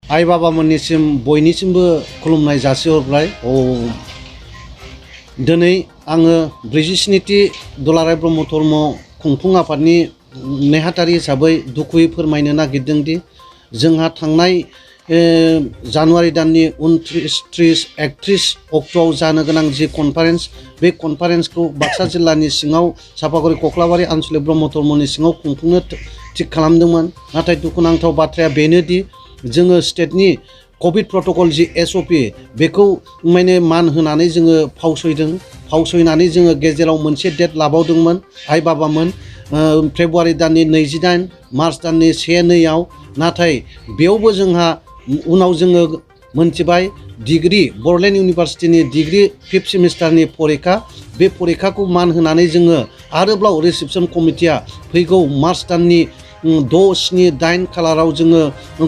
आइ बाबामोननिसिम बयनिसिमबो खुलुमनाय जासिहरबाय। दिनै आङो 47थि दुलाराय ब्रह्म धर्म खुंफुं आफादनि नेहाथारि हिसाबै दुखुयै फोरमायनो नागिरदों दि जोंहा थांनाय जानुवारि दाननि 29, 30, 31 अक्ट'आव जानो गोनां जि कनफारेन्स, बे कनफारेन्सखौ बाक्सा जिल्लानि सिङाव सापागुरि कक्लाबारि आनसलिक ब्रह्म धर्मनि सिङाव खुंफुंनो थिग खालामदोंमोन। नाथाय दुखुनांथाव बाथ्राया बेनोदि जोङो स्टेटनि कभिड प्रट'कल जि SOP बेखौ मान होनानै जोङो फावसयनानै जोङो गेजेराव मोनसे डेट लाबावदोंमोन आइ बाबामोन, फेब्रुवारि दाननि 28, मार्च दाननि 1, 2आव। नाथाय बेयावबो जोंहा उनाव जोङो मोनथिबाय डिग्री बरलेण्ड इउनिभारसिटिनि डिग्री 5th सेमिस्टारनि फरिखा, बे फरिखाखौ मान होनानै जोङो आरोबाव रिसेपसन कमिटिया फैगौ मार्च दाननि 6, 7, 8 खालाराव जोङो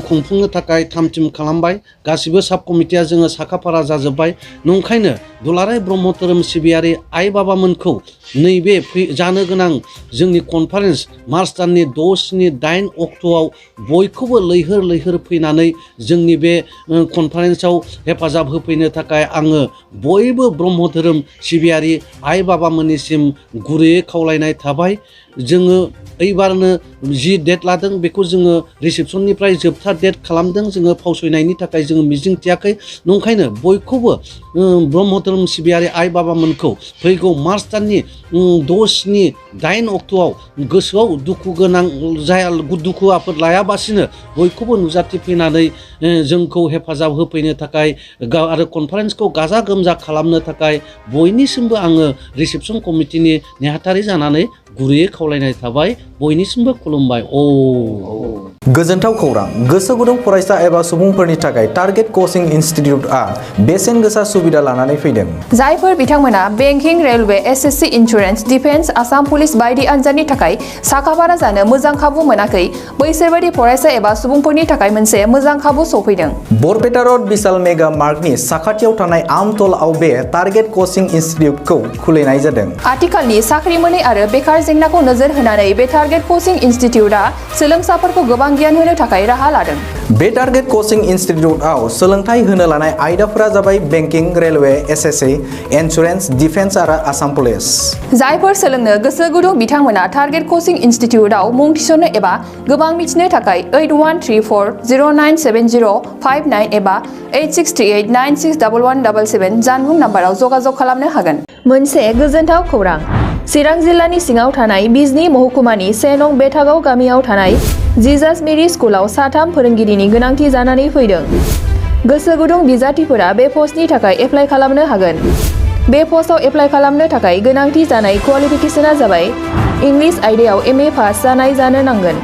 खुंफुंनो थाखाय थाम-थिम खालामबाय। गासिबो साब कमिटिया जोङो साखाफारा जाजोब्बाय। नंखायनो दुलाराय ब्रह्म धोरोम सिबियारि आइ बाबामोनखौ नैबे जानो गोनां जोंनि कनफारेन्स मार्च दाननि 6, 7, 8 अक्ट'आव बयखौबो लैहोर फैनानै जोंनि बे कनफारेन्सआव हेफाजाब होफैनो थाखाय आङो बयबो ब्रह्म धोरोम सिबियारि आइ बाबामोननिसिम गुरैयै खावलायनाय थाबाय। जोङो एबारनो जि डेट लादों बेखौ जोङो रिसेपसननिफ्राय जोबथा डेट खालामदों। जोङो फावसयनायनि थाखाय जोङो मिजिं थियाखै। नंखायनो बयखौबो ब्रह्म धोरोम सिबियारि आइ बाबामोनखौ फैगौ मार्च दाननि 6, 7, 8 अक्ट'आव गोसोआव दुखु गोनां दुखु आफोद लायाबासिनो बयखौबो नुजाथिफैनानै जोंखौ हेफाजाब होफैनो थाखाय आरो कनफारेन्सखौ गाजा गोमजा खालामनो थाखाय बयनिसिमबो आङो रिसेपसन कमिटिनि नेहाथारि जानानै गुरैयै खावलायनाय थाबाय। बयनिसिमबो खुलुमबाय। गोजोनथाव खौरां! गोसो गुदुं फरायसा एबा सुबुंफोरनि थाखाय टारगेट कचिं इनस्टिट्यूटआ बेसेन गोसा सुबिदा लानानै फैदों। जायफोर बिथांमोना banking, railway, SSC, insurance, defence, Assam police बायदि आनजादनि थाखाय साखाफारा जानो मोजां खाबु मोनाखै, बैसोर बायदि फरायसा एबा सुबुंफोरनि थाखाय मोनसे मोजां खाबु सफैदों। बरपेटा रड विशाल मेगा मार्टनि साखाथियाव थानाय आमतलाव बे टारगेट कचिं इनस्टिट्यूटखौ खुलिनाय जादों। आथिखालनि साख्रि मोनै आरो बेकार जेंनाखौ नोजोर होनानै बे टारगेट कचिं इनस्टिट्यूटआ सोलोंसाफोरखौ गोबां गियान होनो थाखाय राहा लादों। बे टारगेट कचिं इनस्टिट्यूटआव सोलोंथाइ होनो लानाय आयदाफोरा जाबाय banking, railway, SSC, insurance, defence आरो आसाम पुलिस। जायफोर सोलोंनो गोसो गुदुं बिथांमोना टारगेट कचिं इनस्टिट्यूटआव मुं थिसननो एबा गोबां मिथिनो थाखाय 8134097059 एबा 8638961177 जानबुं नाम्बाराव जगाजग खालामनो हागोन। मोनसे गोजोनथाव खौरां! चिरां जिल्लानि सिङाव थानाय बिजनी महकुमानि 1 नं बेथागाव गामियाव थानाय जिजास मेरी स्कुलाव साथाम फोरोंगिरिनि गोनांथि जानानै फैदों। गोसो गुदुं बिजाथिफोरा बे पस्टनि थाखाय एप्लाइ खालामनो हागोन। बे पस्टआव एप्लाइ खालामनो थाखाय गोनांथि जानाय क्वालिफिकेशनआ जाबाय इंलिश आयदायाव MA पास जानाय जानो नांगोन।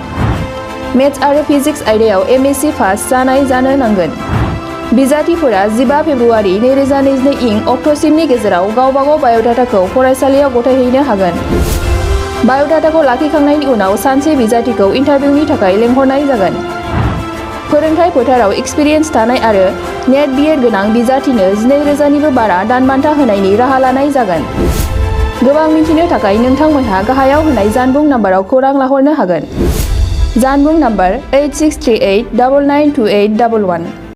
मेथ्स आरो फिजिक्स आयदायाव MSc पास जानाय जानो नांगोन। बिजाथिफोरा 15 फेब्रुवारि 2022 अक्ट'सिमनि गेजेराव गावबागाव बाय'डाटाखौ फरायसालियाव गथायहैनो हागोन। बाय'डाटाखौ लाखिखांनायनि उनाव सानसे बिजाथिखौ इन्टारभिउनि थाखाय लेंहरनाय जागोन। फोरोंथाय फोथाराव एक्सपिरियेन्स थानाय आरो नेट BEd गोनां बिजाथिनो 12,000निबो बारा दानबान्था होनायनि राहा लानाय जागोन। गोबां मिथिनो थाखाय नोंथांमोनहा गाहायाव होनाय जानबुं नाम्बाराव खौरां लाहरनो हागोन। जानबुं नाम्बार 8638992811।